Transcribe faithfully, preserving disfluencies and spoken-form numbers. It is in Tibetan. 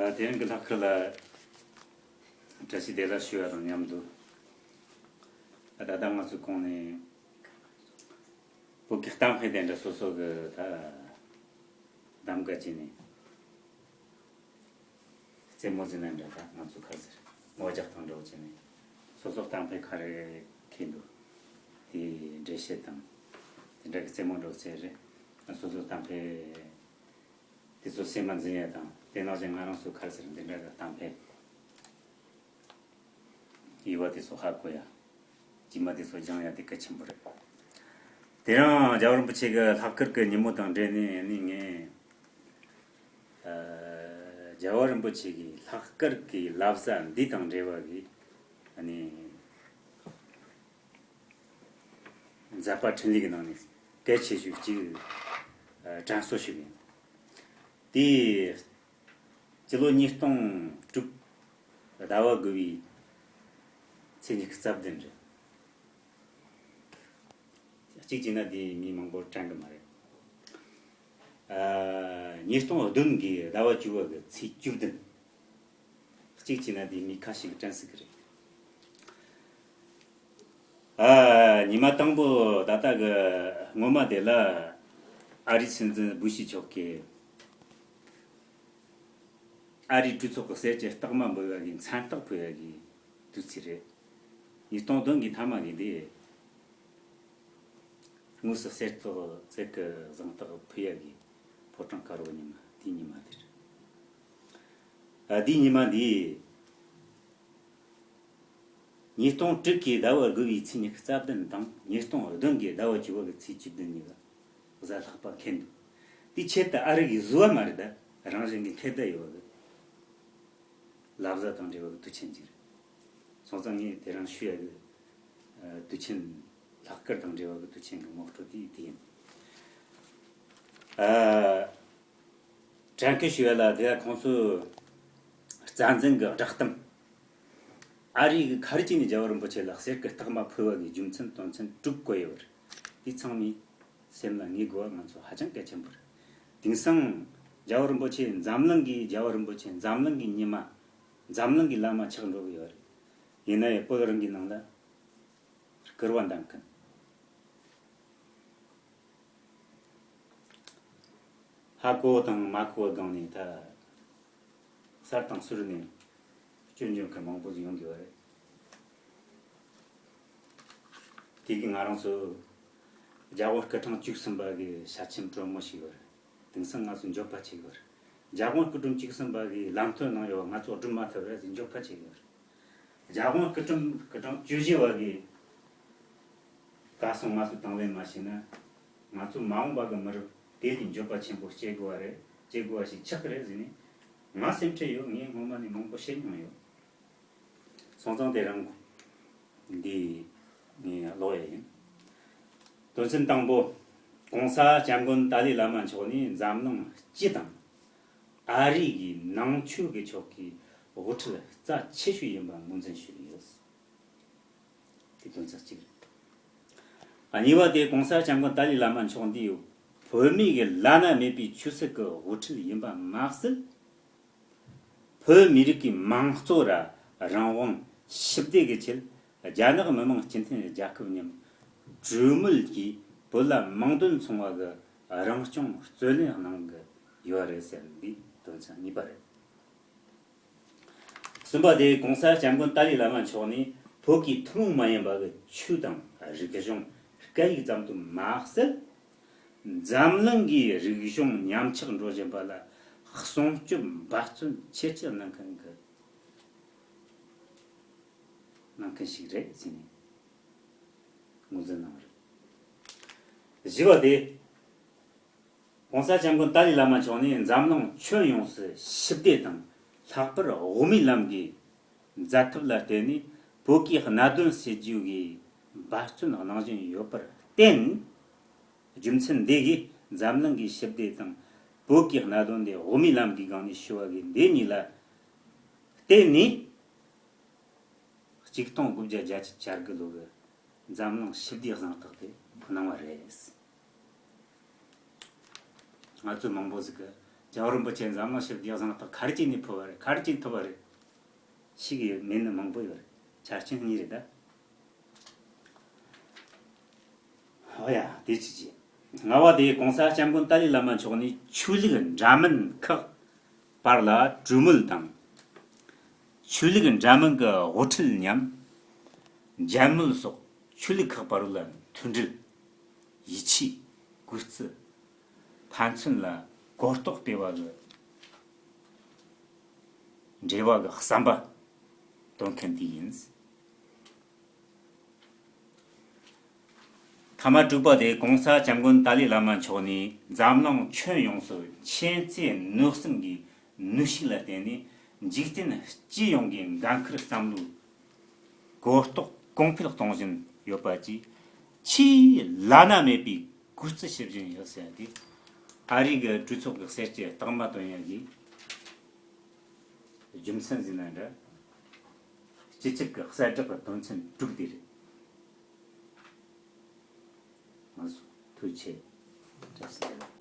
དེ་རིང་གི་ལྷག་དཀར་ལ་བཀྲ་ཤིས་བདེ་ལེགས་ཞུ་བ་དང་མཉམ་དུ། ད་ལྟ་ང་ཚོའི་གོང་ནས་བོད་ཀྱི་གཏམ་དཔེ་དེ་འདྲ་སོ་སོ་གི་ད་གདམ་ག་བྱས་ནས། རྩེད་མོ་ཟེར་ན་འདྲ། ད་ང་ཚོ་ཁ་ཟེར་ངོ་རྒྱག་དང་འདྲ་བོ་བྱས་ནས། སོ་སོ་གཏམ་དཔེ་ག་རེ་མཁས་འདུག་དེའི་འགྲེལ་བཤད་དང་། དེ་འདྲ་གི་རྩེད་མོ་འདྲ་བོ་བྱས་རེད། སོ་སོ་གཏམ་དཔེ་དེ་ཚོ་སེམས་མ་འཛིན་ཡ་དང་། དེ་ནང་བཞིན་ང་རང་ཚོ་ཁ་ཟེར་འདི་འདྲ་གི་གཏམ་དཔེ། ཡུལ་བ་དེ་ཚོ་ཧ་གོ་ཡ། དཀྱུས་མ་དེ་ཚོ་སྦྱང་ཡ་དེ་གལ་ཆེན་པོ་རེད། དེ་ཡང་རྒྱལ་བ་རིན་པོ་ཆེ་གི་ལྷག་དཀར་གི་ཉིན་མོ་དང་འབྲེལ་ནས་ནི་ངས། ཨ། རྒྱལ་བ་རིན་པོ་ཆེ་གི་ལྷག་དཀར་གི་བསླབ་བྱ་འདི་དང་འབྲེལ་བ་གི། ཨ་ནི། མཛད་པ་འཕྲིན་ལས་ཀྱི་ནང་ནས་གལ་ཆེ་ཤོས་གཅིག་ཨ། དྲན་གསོ་ཞུ་གི་ཡིན། དེ། སྤྱི་ལོ་ཉིས་སྟོང་དྲུག་ཟླ་བ་དགུ་བའི་ཚེས་ཉི་ཤུ་རྩ་བདུན་རེད། གཅིག་བྱས་ན་དེ་མི་མང་པོ་དྲན་གི་མ་རེད། ཨ། ཉིས་སྟོང་བདུན་གྱི་ཟླ་བ་བཅུ་བ་གི་ཚེས་བཅུ་བདུན། གཅིག་བྱས་ན་དེ་མི་ཁ་ཤས་ཀྱིས་དྲན་སྲིད་ཀྱི་རེད། ཨ། ཉི་མ་དང་པོ་ད་ལྟ་གི་སྔོན་མ་དེ་ལ་ཨ་རིའི་སྲིད་འཛིན་བུ་ཤི་མཆོག་གིས་ཨ་རིའི་གྲོས་ཚོགས་ཀྱི་གསེར་གྱི་རྟགས་མ་འབུལ་བ་གི་མཚན་རྟགས་ཕུལ་བ་གི་དུས་ཚིགས་རེད། ཉིས་སྟོང་བདུན་གྱི་མཐའ་མ་གི་དེ། དངོས་སུ་གསེར་ཐོག་གསེར་གྱི་གཟེངས་རྟགས་ཕུལ་ཡ་གི་ཕོ་བྲང་དཀར་པོ་ཉི་མ་དེའི་ཉི་མ་དེ་རེད། ཨ། དེའི་ཉི་མ་འདི། ཉིས་སྟོང་དྲུག་གི་ཟླ་བ་དགུ་བའི་ཚེས་ཉི་ཤུ་རྩ་བདུན་དང་ཉིས་སྟོང་བདུན་གྱི་ཟླ་བ་བཅུ་བ་གི་ཚེས་བཅུ་བདུན་གཉིས་ལ་གཟའ་ལྷག་པ་འཁེལ་འདུག་དེའི་ཆེད་དུ་ཨ་རི་གིས་བཟོས་པ་མ་རེད། ད་རང་བཞིན་གྱིས་འཁེལ་བསྡད་ཡོད་པ་གི་བསླབ་བྱ་དང་འབྲེལ་བ་གི་དུས་ཆེན་ཅིག་རེད། སོང་ཙང་ངས་དེ་རིང་ཞུ་ཡ་གི་ཨ། དུས་ཆེན། ལྷག་དཀར་དང་འབྲེལ་བ་གི་དུས་ཆེན་གི་ངོ་སྤྲོད་དེ་དེ་ཡིན། ཨ། དྲན་སྐུལ་ཞུ་ཡ་ལ་དེ་ཡ་ཁོང་ཚོའི་རྩ་འཛིན་གྱི་བསྒྲགས་གཏམ། ཨ་རི་གིས་ག་རེ་བྱས་ནས་རྒྱལ་བ་རིན་པོ་ཆེ་ལ་གསེར་གྱི་རྟགས་མ་ཕུལ་བ་གི་རྒྱུ་མཚན་དོན་ཚན་དྲུག་བཀོད་ཡོད་པ་རེད། དེ་ཚང་མས་སེམས་ལ་ངེས་དགོས་པ་ང་ཚོ་ཧ་ཅང་གལ་ཆེན་པོ་རེད། དེང་སང་རྒྱལ་བ་རིན་པོ་ཆེ་འཛམ་གླིང་གི་རྒྱལ་བ་རིན་པོ་ཆེ་འཛམ་གླིང་གི་ཉི་མ། འཛམ་གླིང་གི་བླ་མ་ཆགས་འགྲོ་གི་ཡོད་རེད། ཡིན་ན་ཡང་བོད་རང་གི་ནང་ལ་སྐུར་བ་འདེབས་མཁན། ཧ་གོ་དང་མ་གོ་བའི་སྒང་ནས་ད་གསར་དང་ཟུར་ནས་སྐྱོན་བརྗོད་མཁན་མང་པོ་ཞིག་ཡོང་གི་ཡོད་རེད། དེ་གི་ང་རང་ཚོ་རྒྱ་དབང་སྐུ་ཕྲེང་བཅུ་གསུམ་པ་གི་ཞལ་ཆེམས་དྲོན་མོ་ཞིག་ཡོད་རེད། དེང་སང་ང་ཚོ་འགྱོད་པ་ཆེ་གི་ཡོད་རེད། རྒྱ་དབང་སྐུ་ཕྲེང་བཅུ་གསུམ་པ་གི་ལམ་སྟོན་གནང་ཡོད་པ་ང་ཚོ་སྒྲུབ་མ་ཐུབ་རེད་ཟེར་འགྱོད་པ་ཆེ་གི་ཡོད་རེད། རྒྱ་དབང་སྐུ་ཕྲེང་སྐུ་ཕྲེང་བཅུ་བཞི་བ་གི་བཀའ་གསུང་ང་ཚོ་དང་ལེན་མ་བྱས་ན། ང་ཚོ་མ་འོངས་པ་གི་མི་རབས་དེ་གི་འགྱོད་པ་ཆེན་པོ་སྐྱེ་དགོས་པ་རེད། སྐྱེ་དགོས་པ་ཞིག་ཆགས་ཀྱི་རེད་ཟེར་ནས་ང་སེམས་ཁྲལ་ཡོད། ངས་སྔོན་མ་ནས་མང་པོ་བཤད་མྱོང་ཡོད། སོང་ཙང་དེ་རིང་འདི་ངས་ཀློག་ཡ་ཡིན། དོན་ཚན་དང་པོ། ༸གོང་ས་༸སྐྱབས་མགོན་ཏཱ་ལའི་བླ་མ་མཆོག་ནས་འཛམ་གླིང་སྤྱི་དང་ཨ་རི་གི་ནང་ཆོས་ཀྱི་ཕྱོགས་ཀྱི་དབུ་ཁྲིད་རྩ་ཆེ་ཤོས་ཡིན་པ་ངོས་འཛིན་ཞུ་གི་ཡོད། དེ་དོན་ཚན་གཅིག་རེད། ཨ། གཉིས་པ་དེ་༸གོང་ས་༸སྐྱབས་མགོན་ཏཱ་ལའི་བླ་མ་མཆོག་འདི་བོད་མི་གི་བླ་ན་མེད་པའི་ཆོས་སྲིད་ཀྱི་དབུ་ཁྲིད་ཡིན་པ་མ་ཟད། བོད་མི་རིགས་ཀྱི་མང་གཙོ་ར་རང་དབང་ཞི་བདེ་གི་ཆེད་རྒྱ་ནག་མི་དམངས་སྤྱི་མཐུན་རྒྱལ་ཁབ་མཉམ་གྲོས་མོལ་གྱིས་བོད་ལ་མིང་དོན་མཚུངས་པ་གི་རང་སྐྱོང་རྩོད་ལེན་གནང་གི་ཡོད་རེད་ཟེར་འདི་དོན་ཚན་གཉིས་པ་རེད། གསུམ་པ་དེ་༸གོང་ས་༸སྐྱབས་མགོན་ཏཱ་ལའི་བླ་མ་མཆོག་ནས་བོད་ཀྱི་ཐུན་མོང་མ་ཡིན་པ་གི་ཆོས་དང་རིག་གཞུང་སྐད་ཡིག་ཙམ་དུ་མ་ཟད། འཛམ་གླིང་གི་རིག་གཞུང་ཉམས་ཆག་འགྲོ་བཞིན་པ་ལ་སྲུང་སྐྱོབ་འབད་བརྩོན་ཆེ་བསྐྱེད་གནང་མཁན་གྱི་གནང་མཁན་ཞིག་རེད་ཟེར་ནས་ངོས་འཛིན་གནང་བ་རེད། བཞི་པ་དེ། ༸གོང་ས་༸སྐྱབས་མགོན་ཏཱ་ལའི་བླ་མ་མཆོག་ནས་འཛམ་གླིང་ཁྱོན་ཡོངས་སུ་ཞི་བདེ་དང་ལྷག་པར་དབུ་མའི་ལམ་གྱི་མཛད་ཐབས་ལ་བརྟེན་ནས་བོད་ཀྱི་གནད་དོན་སེལ་རྒྱུ་གི་འབད་བརྩོན་གནང་བཞིན་ཡོད་པར་བརྟེན། རྒྱུ་མཚན་འདི་གིས་འཛམ་གླིང་གི་ཞི་བདེ་དང་བོད་ཀྱི་གནད་དོན་དེ་དབུ་མའི་ལམ་གྱི་སྒང་ནས་ཞུ་བ་གི་འདི་གཉིས་ལ་བརྟེན་ནས། ཆིག་སྟོང་དགུ་བརྒྱ་བརྒྱད་ཅུ་གྱ་དགུ་ལོ་གི་འཛམ་གླིང་ཞི་བདེའི་གཟེངས་རྟགས་དེ་གནང་བ་རེད། ང་ཚོ་མང་པོ་ཟིག་གི་ རྒྱལ་བ་རིན་པོ་ཆེ་འཛམ་གླིང་ཞི་བདེ་གཟེངས་རྟགས་ག་རེ་བྱས་ནས་ཕུལ་བ་རེད། ག་རེ་བྱས་ནས་ཐོབ་པ་རེད། ཤེས་ཀྱི་ཡོད་མེད་ནི་མང་པོ་ཡོད་རེད། ཆ་རྐྱེན་གཉིས་རེད་ད། ཨོ་ཡ། དེ་ཅི་ཅི། ལྔ་བ་དེ་༸གོང་ས་༸སྐྱབས་མགོན་ཏཱ་ལའི་བླ་མ་མཆོག་ནས་ཆོས་ལུགས་འདྲ་མིན་ཁག་བར་ལ་གྲོས་མོལ་དང་། ཆོས་ལུགས་འདྲ་མིན་གྱི་དབུ་ཁྲིད་མཉམ་མཇལ་མོལ་སོགས་ཆོས་ལུགས་ཁག་བར་ལ་མཐུན་སྒྲིལ། ཡིད་ཆེས། གུས་བརྩི། ཕན་ཚུན་ལ་གོ་རྟོགས་སྤེལ་བ་གི་འབྲེལ་བ་གི་བསམ་པ་འདོན་མཁན་དེ་ཡིན། ཐ་མ་དྲུག་པ་དེ་༸གོང་ས་༸སྐྱབས་མགོན་ཏཱ་ལའི་བླ་མ་མཆོག་ནས་འཛམ་གླིང་ཁྱོན་ཡོངས་སུ་མཁྱེན་བརྩེ་ནུས་གསུམ་གྱི་ནུས་ཤུགས་ལ་བརྟེན་ནས་འཇིག་རྟེན་སྤྱི་ཡོངས་ཀྱི་འགན་ཁུར་བསམ་བློའི་གོ་རྟོགས་གོང་འཕེལ་གཏོང་བཞིན་ཡོད་པ་བཅས་ཆེས་བླ་ན་མེད་པའི་གུས་བརྩི་ཞུ་བཞིན་ཡོད་ཟེར་ཏེ། ཨ་རི་གི་གྲོས་ཚོགས་ཀྱི་གསལ་བཤད་རྟགས་མ་བཏོན་ཡ་གི་རྒྱུ་མཚན་ཟིན་ན་འདྲ། སྤྱི་ཁྱབ་ཀྱི་གསལ་བསྒྲགས་ཀྱི་དོན་ཚན་དྲུག་དེ་རེད། མ་སོང་། ཐུགས་རྗེ་ཆེ། བཀྲ་ཤིས་བདེ་ལེགས།